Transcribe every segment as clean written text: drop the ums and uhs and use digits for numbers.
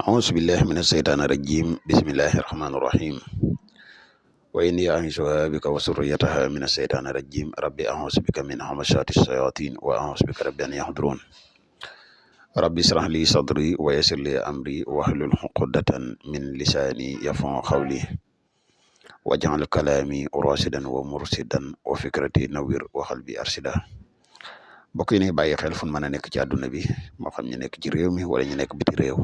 أعوذ بالله من الشيطان الرجيم بسم الله الرحمن الرحيم وإني أعيذها بك وذريتها من الشيطان الرجيم ربي أعوذ بك من همزات الشياطين وأعوذ بك ربي أن يحضرون ربي اشرح لي صدري ويسر لي أمري واحلل عقدة من لساني يفقهوا قولي واجعل كلامي راشدا ومرشدا وفكرتي نوير وقلبي أرشدا mbokk yi ne bàyyi xel fu mën a nekk ci àdduna bi moo xam ñu nekk ci réew mi wala ñu nekk biti réew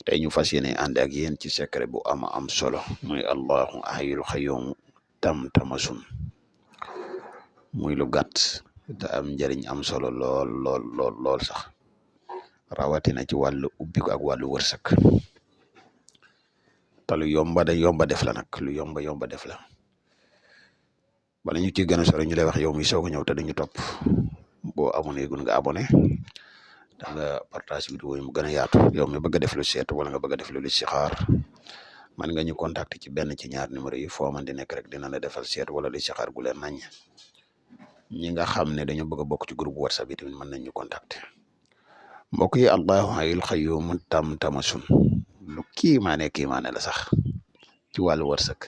tey ñu fas yéene ànd ak yéen ci secret bu am solo muy allahu hayyul qayyum tamasun muy lu gàtt te am njëriñ am solo lool sax rawatina ci wàllu ubbiku ak wàllu wërsëg te lu yomba def la nag lu yomba def la bala ñu ci gën a sori ñu lay wax yow mi soog a ñëw te dañu topp boo abonné gun nga abonné da nga partage vidéo yi mu gën a yaatu yow mi bëgg a def lu seet wala nga bëgg a def lu listixaar man nga ñu contacter ci benn ci ñaar numéro yi foo man di nekk rek dina la defal seet wala listixaar gu leen nañ ñi nga xam ne dañu bëgg a bokk ci groupe whatsapp yi tamit mën nañ ñu contacter mbokk yi allahu hayyul qayyum tamasun lu kiimaane la sax ci wàllu wërsëg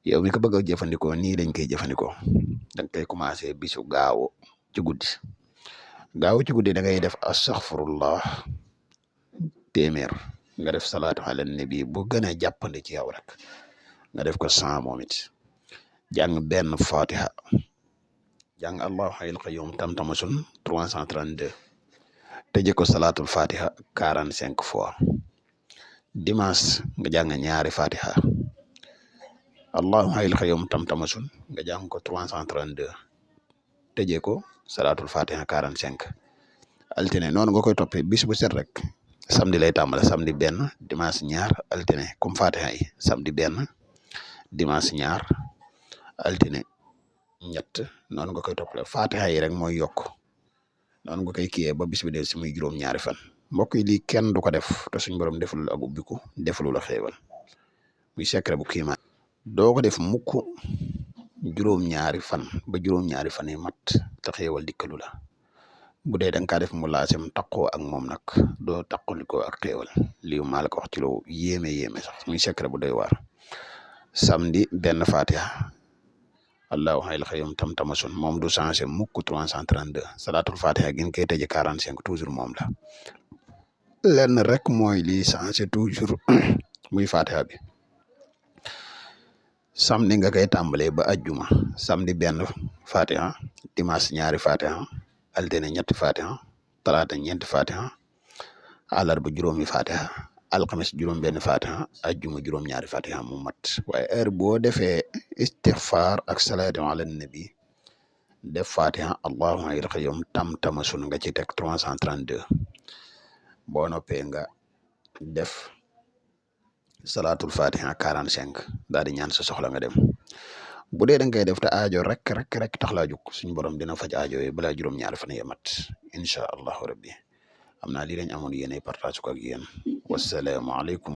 yow mi ko bëgg a jëfandikoo nii lañ koy jëfandikoo danga koy commencé bisu gaaw ci guddi da ngay def astaghfirullah téeméer nga def salaatu ala nabi bu gën a jàppandi ci yow rek nga def ko 100 moom it jàng benn fatiha jàng allahu hayyul qayyum tamasun 332 tëje ko salaatul fatiha 45 fois dimanche nga jàng ñaari fatiha allahu hayyul qayyum tamasun nga jàng ko 332 tëje ko salaatul fatiha 45 altine noonu nga koy toppee bis bu set rek samedi lay tàmbale samedi benn dimanche ñaar altine comme fatiha yi samedi benn dimanche ñaar altine ñett noonu nga koy toppale fatiha yi rek mooy yokk noonu nga koy kiyee ba bis bi del si muy juróom-ñaari fan mbokk yi lii kenn du ko def te suñ borom defalul ak ubbiku defalul la xéewal muy secret bu kiimaan doo ko def mukk juróom-ñaari fan ba juróom-ñaari fan yi mat te xéewal dikkalu la bu dee da nga kaa def mu laasem taqoo ak moom nag doo taqalikoo ak xéewal lii maa la ko wax ci lu yéeme sax muy secret bu doy waar samedi benn fatiha allahu hayyul qayyum tamasun moom du changé mukk 332 salatul fatiha gin koy tëje 45 toujours moom la lenn rek mooy lii changé toujours muy fatiha bi samedi nga koy tàmbalee ba ajjuma samedi benn fatiha dimanche ñaari fatiha altine ñetti fatiha talaata ñeenti fatiha àllarba juróomi fatiha alxames juróom benn fatiha ajjuma juróom-ñaari fatiha mu mat waaye heure boo defee istighfar ak salaatu ala nabi def fatiha allahu hayyul qayyum tamasun nga ci teg 332 boo noppee nga def salaatul fatiha 45 daal di ñaan sa soxla nga dem bu dee da nga koy def te aajo rek tax laa jóg suñu borom dina faj aajo yi balaa juróom-ñaari fan ya mat incha allahu rabbi am naa lii lañ amoon yéenay partage ko ak yéen wasalaamu aleykum